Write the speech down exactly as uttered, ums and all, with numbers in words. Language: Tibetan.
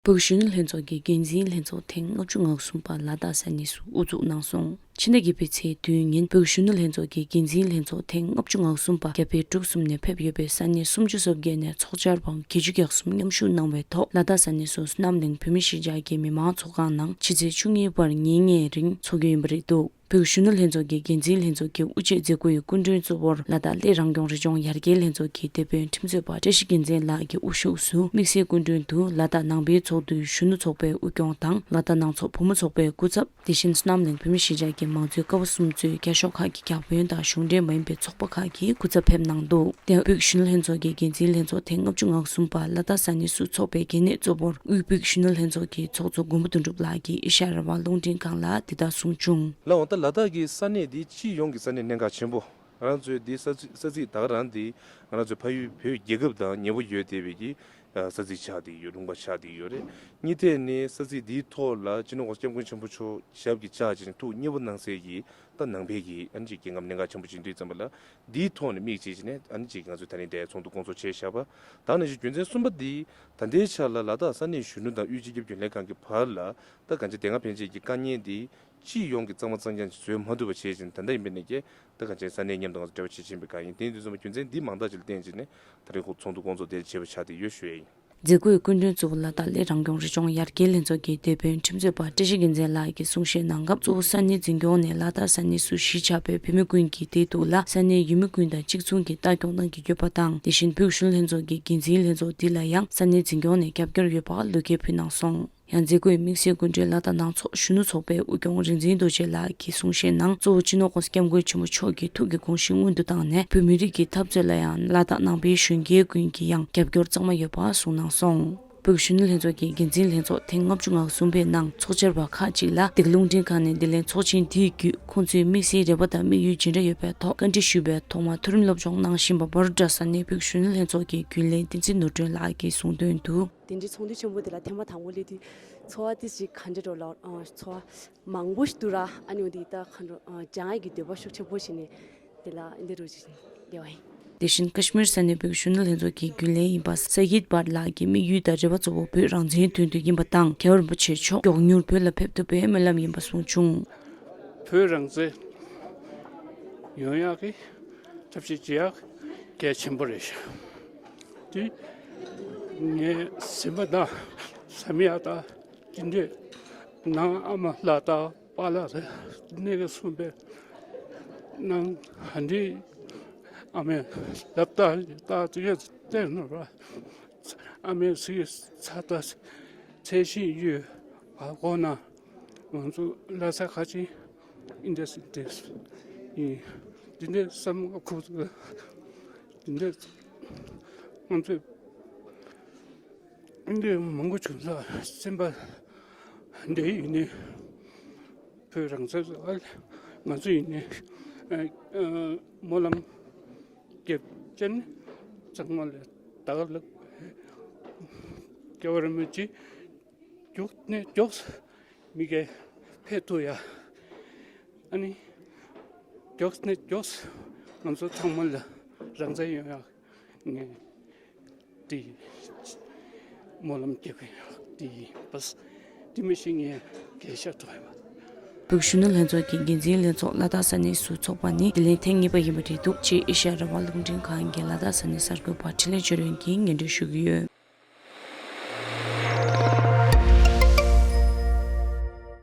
བོད་ཀྱི་གཞོན་ནུ་ལྷན་ཚོགས་ཀྱི་འགན་འཛིན་ལྷན་ཚོགས་ཐེངས་ལྔ་བཅུ་ང་གསུམ་པ་ལ་དྭགས་ས་གནས་སུ་དབུ་འཛུགས་གནང་སོང་། ཕྱི་ཟླ་བརྒྱད་པའི་ཚེས་བདུན་ཉིན་བོད་ཀྱི་གཞོན་ནུ་ལྷན་ཚོགས་ཀྱི་འགན་འཛིན་ལྷན་ཚོགས་ཐེངས་ལྔ་བཅུ་ང་གསུམ་པ་རྒྱ་བལ་འབྲུག་གསུམ་ནས་ཕེབས་ཡོད་པའི་ས་གནས་སུམ་ཅུ་སོ་བརྒྱད་ནས་ཚོགས་བཅར་བ་བརྒྱད་ཅུ་གྱ་གསུམ་མཉམ་ཞུགས་གནང་བའི་ཐོག་ལ་དྭགས་ས་གནས་སུ་བསོད་ནམས་གླིང་བོད་མིའི་གཞིས་ཆགས་ཀྱི་མི་མང་ཚོགས་ཁང་ནང་ཕྱི་ཚེས་བཅུ་གཉིས་བར་ཉིན་ལྔའི་རིང་འཚོགས་རྒྱུ་ཡིན་པ་རེད་འདུག་བོད་ཀྱི་གཞོན་ནུ་ལྷན་ཚོགས་ཀྱི་འགན་འཛིན་ལྷན་ཚོགས་ཀྱི་དབུ་འབྱེད་མཛད་སྒོ་ཡི་སྐུ་མགྲོན་གཙོ་བོར་ལ་དྭགས་སླེ་རང་སྐྱོང་རི་ལྗོངས་ཡར་རྒྱས་ལྷན་ཚོགས་ཀྱི་སྡེ་དཔོན་ཁྲིམས་རྩོད་པ་བཀྲ་ཤིས་རྒྱལ་མཚན་ལགས་ཀྱི་དབུ་བཞུགས་སུ་དམིགས་བསལ་སྐུ་མགྲོན་དུ་ལ་དྭགས་ནང་པའི་ཚོགས་འདུའི་གཞོན་ནུ་ཚོགས་པའི་དབུ་སྐྱོང་དང་ལ་དྭགས་ནང་ཚོགས་བུ་མོ་ཚོགས་པའི་སྐུ་ཚབ། དེ་བཞིན་བསོད་ནམས་གླིང་བོད་མིའི་གཞིས་ཆགས་ཀྱི་མང་གཙོའི་ཀ་བ་གསུམ་གཙོས་བརྒྱ་ཤོག་ཁག་གི་བརྒྱ་དཔོན་དང་གཞུང་འབྲེལ་མ་ཡིན་པའི་ཚོགས་པ་ཁག་གི་སྐུ་ཚབ་ཕེབས་གནང་འདུག་དེ་ཡང་བོད་ཀྱི་གཞོན་ནུ་ལྷན་ཚོགས་ཀྱི་འགན་འཛིན་ལྷན་ཚོགས་ཐེངས་ལྔ་བཅུ་ང་གསུམ་པ་ལ་དྭགས་ས་གནས་སུ་འཚོགས་པའི་གལ་གནད་གཙོ་བོར་དབུས་བོད་ཀྱི་གཞོན་ནུ་ལྷན་ཚོགས་ཀྱི་ཚོགས་གཙོ་མགོན་པོ་དོན་གྲུབ་ལགས་ཀྱིས་ཨེ་ཤ་ཡ་རང་དབང་རླུང་འཕྲིན་ཁང་ལ་འདི་ལྟར་གསུངས་བྱུང་། ལགས་འོང་། ད་ལ་དྭགས་ཀྱི་ས་གནས་འདི་སྤྱི་ཡོངས་ཀྱི་ས་གནས་གནད་འགག་ཆེན་པོ། ང་རང་ཚོའི་འདི་ས་ཚིགས་ས་ཚིགས་ད་ག་རང་འདི་ང་རང་ཚོའི་ཕ་ཡུལ་བོད་རྒྱལ་ཁབ་དང་ཉེ་པོ་ཡོད་བསྡད་པའི་གི་ས་ཚིགས་ཆགས་བསྡད་ཡོད། ལུང་པ་ཆགས་བསྡད་ཡོད་རེད། གཉིས་ཐད་ནས་ས་ཚིགས་འདིའི་ཐོག་ལ་སྤྱི་ནོར་༸གོང་ས་༸སྐྱབས་མགོན་ཆེན་པོ་མཆོག་ཞབས་ཀྱིས་བཅགས་བྱས་ནས་ཐུགས་མཉེས་པོ་གནང་སའི་གི་ད་ནང་པའི་གི་ཨ་ནི་ཅིག་རྒྱལ་ཁམས་གནད་འགག་ཆེན་པོ་ཅིག་ཡིན་དུས་ཙམ་པ་ལ། འདིའི་ཐོག་ནས་དམིགས་བྱས་བྱས་ནས་ཨ་ནི་ཅིག་ང་ཚོས་ད་རིང་འདིར་ཚོགས་འདུ་སྐོང་ཚོགས་བྱས་བཞག་པ། ད་ནང་བཞིན་རྒྱུ་མཚན་གསུམ་པ་འདི་ད་ལྟའི་ཆ་ལ་ལ་དྭགས་ས་གནས་གཞོན་ནུ་དང་དབུས་སྤྱི་ཁྱབ་རྒྱུན་ལས་ཁང་གི་བར་ལ་ད་གང་ཅི་དེ་སྔ་ཕན་ཆད་ཀྱི་དཀའ་ངལ་འདི་སྤྱི་ཡོངས་ཀྱི་གཙང་མ་གཙང་རྐྱང་ཅིག་བཟོས་མ་ཐུབ་པ་བྱས་བྱས་ནས་ད་ལྟ་ཡིན་པའི་ནས་ཀྱི་ད་གང་ཅི་ས་གནས་མཉམ་དུ་ང་ཚོ་འབྲེལ་བ་བྱེད་བཞིན་པའི་སྒང་ཡིན། དེ་ཡིན་དུས་ཙམ་པ་རྒྱུ་མཚན་འདི་མང་དག་ཅིག་ལ་བརྟེན་བྱས་ནས་ད་རིང་ཁོ་ཚོགས་འདུ་སྐོང་ཚོགས་དེ་བྱས་པ་ཆགས་བསྡད་ཡོད་ཞུ་ཡ་ཡིན། མཛད་སྒོའི་སྐུ་མགྲོན་གཙོ་བོ་ལ་དྭགས་སླེ་རང་སྐྱོང་རི་ལྗོངས་ཡར་རྒྱས་ལྷན་ཚོགས་ཀྱི་སྡེ་དཔོན་ཁྲིམས་རྩོད་པ་བཀྲ་ཤིས་རྒྱལ་མཚན་ལགས་ཀྱིས་གསུང་བཤད་གནང་སྐབས། གཙོ་བོ་ས་གནས་འཛིན་སྐྱོང་ནས་ལ་དྭགས་ས་གནས་སུ་གཞིས་ཆགས་པའི་བོད་མི་ཀུན་གྱི་བདེ་སྡུག་ལ་ས་གནས་ཡུལ་མི་ཀུན་དང་གཅིག་མཚུངས་ཀྱི་ལྟ་སྐྱོང་གནང་གི་ཡོད་པ་དང་། དེ་བཞིན་བོད་གཞོན་ལྷན་ཚོགས་ཀྱི་འགན་འཛིན་ལྷན་ཚོགས་འདི་ལ་ཡང་ས་གནས་འཛིན་སྐྱོང་ནས་རྒྱབ་སྐྱོར་ཡོད་པར་བློ་འགེལ་ཕུལ་གནང་སོང་། ཡང་མཛད་སྒོའི་དམིགས་བསལ་སྐུ་མགྲོན་ལ་དྭགས་ནང་ཚོགས་གཞོན་ནུ་ཚོགས་པའི་དབུ་སྐྱོང་རིག་འཛིན་རྡོ་རྗེ་ལགས་ཀྱིས་གསུང་བཤད་ནང་། གཙོ་བོ་སྤྱི་ནོར་༸གོང་ས་༸སྐྱབས་མགོན་ཆེན་པོ་མཆོག་གི་ཐུགས་ཀྱི་དགོངས་གཞི་སྔོན་དུ་བཏང་ནས། བོད་མི་རིགས་ཀྱི་འཐབ་རྩོད་ལ་ཡང་ལ་དྭགས་ནང་པའི་གཞོན་སྐྱེས་ཀུན་གྱིས་ཡང་རྒྱབ་སྐྱོར་གཙང་མ་ཡོད་པ་གསུངས་གནང་སོང་། བོད་ཀྱི་གཞོན་ནུ་ལྷན་ཚོགས་ཀྱི་འགན་འཛིན་ལྷན་ཚོགས་ཐེངས་ལྔ་བཅུ་ང་གསུམ་པའི་ནང་ཚོགས་བཅར་བ་ཁག་ཅིག་ལ་འདི་ག་རླུང་འཕྲིན་ཁང་ནས་བདེ་ལེགས་ཚོགས་ཆེན་འདིའི་བརྒྱུད་ཁོང་ཚོའི་དམིགས་བསལ་རེ་བ་དང་དམིགས་ཡུལ་ཇི་འདྲ་ཡོད་པའི་ཐོག་བཀའ་འདྲི་ཞུས་པའི་ཐོག་མར་མཐོ་རིམ་སློབ་སྦྱོང་གནང་བཞིན་པ་བར་བཀྲ་ས་ནས་བོད་ཀྱི་གཞོན་ནུ་ལྷན་ཚོགས་ཀྱི་རྒྱུན་ལས་བསྟན་འཛིན་ནོར་སྒྲོན་ལགས་ཀྱིས་གསུངས་དོན་དུ། དེ་འདྲའི་ཚོགས་འདུ་ཆེན་པོ་དེ་ལ་ཐེངས་མ་དང་པོ་སླེབས་དུས་ཚོར་བ་ཏི་ཞིག་ག་འདྲ་འགྲོ་ལ་ཨ་ཚོར་བ་མང་པོ་ཞིག་འདུག་ར། ཨ་ནི་འོ་དེ་ད་ག་འགྲོ་སྦྱང་ཡག་གི་འདོད་པ་ཤུགས་ཆེན་པོ་ཞིག་ནས་དེ་ལ་འདི་རུ་ཅིག་བསྡད་པ་ཡིན། དེ་བཞིན་ཀ་ཤི་མིར་ས་གནས་བོད་ཀྱི་གཞོན་ནུ་ལྷན་ཚོགས་ཀྱི་རྒྱུན་ལས་ཡིན་པ་ས་ཡིད་བྷཊ་ལགས་ཀྱིས་དམིགས་ཡུལ་དང་རེ་བ་གཙོ་བོ་བོད་རང་བཙན་དོན་དུ་ཡིན་པ་དང་། རྒྱལ་བ་རིན་པོ་ཆེ་མཆོག་མགྱོགས་མྱུར་བོད་ལ་ཕེབས་ཐུབ་པའི་སྨོན་ལམ་ཡིན་པ་གསུངས་བྱུང་། བོད་རང་བཙན་ཡོང་ཡག་གི་ཐབས་ཤེས་བྱེད་ཡག་གལ་ཆེན་པོ་རེད་ཤག་དེ་ངའི་སེམས་པ་དང་བསམ་ཡག་དང་དེ་འདྲའི་ནང་ཨ་མ་ལགས་དང་པཱ་ལགས་རེད། དེ་འདྲ་གསུངས་པའི་ནང་ཧ་འདྲའི་ཨ་མའི་ལབ་སྟངས་ལྟ་དུས་བལྟས་ནོར་བ། ཨ་མའི་ཚིག་ཚ་ད་ཚད་ཤིང་ཡོད་བ་གོ་ན། ང་ཚོ་ལྷ་ས་ཁ་ཆེ་ཨིན་ཌ་སི་ཏྲིས་ཡིན། འདི་འདྲའི་བསམ་ཁུག་འདི་འདྲའི་ང་ཚོས་འདི་མང་པོ་བྱུང་ས་སེམས་པ་འདི་ཡིན་ནི། བོད་རང་བཙན་ལ་ང་ཚོ་ཡིན་ནི་སྨོན་ལམ་རྒྱབ་ཅན་ཚང་མ་ལ་ད་ག་ལ་སྐྱེ་བ་རིན་པོ་ཆེ། མགྱོགས་ནས་མགྱོགས་མི་གའི་ཕེབས་ཐུབ་ཡ། ཨ་ནི་མགྱོགས་ནས་མགྱོགས་ང་ཚོ་ཚང་མ་ལ་རང་བཙན་ཡོང་ཡ་ངས་དེ་སྨོན་ལམ་རྒྱག་གི་ཡོད། དེ་ཡིན་པས་དེ་མི་ཤེས་ངས་གས་ཤ་ཐོག་ཡོད་པ། བོད་གཞོན་ནུ་ལྷན་ཚོགས་ཀྱི་འགན་འཛིན་ལྷན་ཚོགས་ལ་དྭགས་ས་གནས་སུ་འཚོགས་པ་ནི་དེ་ལན་ཐེངས་གཉིས་པ་ཡིན་པ་རེད་འདུག་ཅེས་ཨེ་ཤ་ཡ་རང་དབང་རླུང་འཕྲིན་ཁང་གི་ལ་དྭགས་ས་གནས་གསར་འགོད་པ་འཕྲིན་ལས་ཆོས་སྒྲོན་གྱིས་སྙན་སྒྲོན་ཞུ་གི་ཡོད།